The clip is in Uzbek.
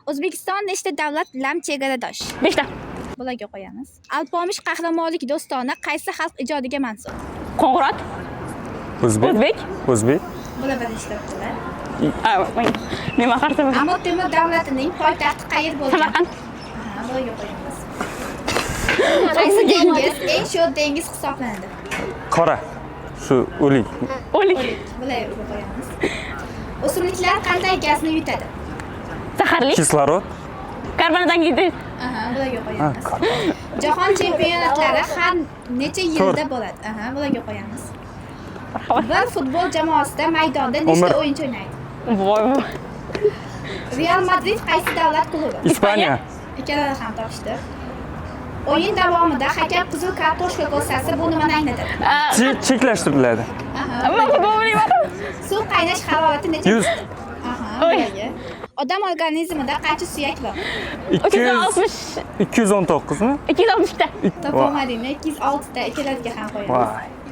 O'zbekiston nechta davlat bilan chegaradosh? Beshta. Bularga qo'yamiz. Alpomish qahramonlik dostoni qaysi xalq ijodiga mansub? Qo'ng'irot. O'zbek. O'zbek. O'zbek. Bular birinchi topdilar. Nima qarsa. Amir Temur davlatining poytaxti qayer bo'lgan? Samarqand. Aha, bularga qo'yamiz. Qaysi dengiz eng sho'r dengiz hisoblanadi? Qora. Shu o'lik. O'lik. Bularga qo'yamiz. O'simliklar qanday gazni yutadi? Zaharli. Kislorod. Karbonat angidrid. Aha, bularga Ha, qo'yamiz. karbon. Jahon chempionatlari har necha yilda To'rt. bo'ladi? Aha, bularga qo'yamiz. Bir futbol jamoasida maydonda nechta 11. o'yinchi o'ynaydi? Voy voy. Real Madrid qaysi davlat klubi? Ispaniya. Ikkalari ham topishdi. O'yin davomida hakam qizil kartoshka ko'rsatsa, bu nimani anglatadi? Cheklashtiriladi. Aha. Men futbol o'ynayman. Suv qaynash harorati necha? 100. Aha, Oy. bularga. Odam organizmida qancha suyak bor? 200 260. 219 mi? 260 ta. Topolmadingmi? 206 ta, ikkalariga ham qo'yamiz. Voy.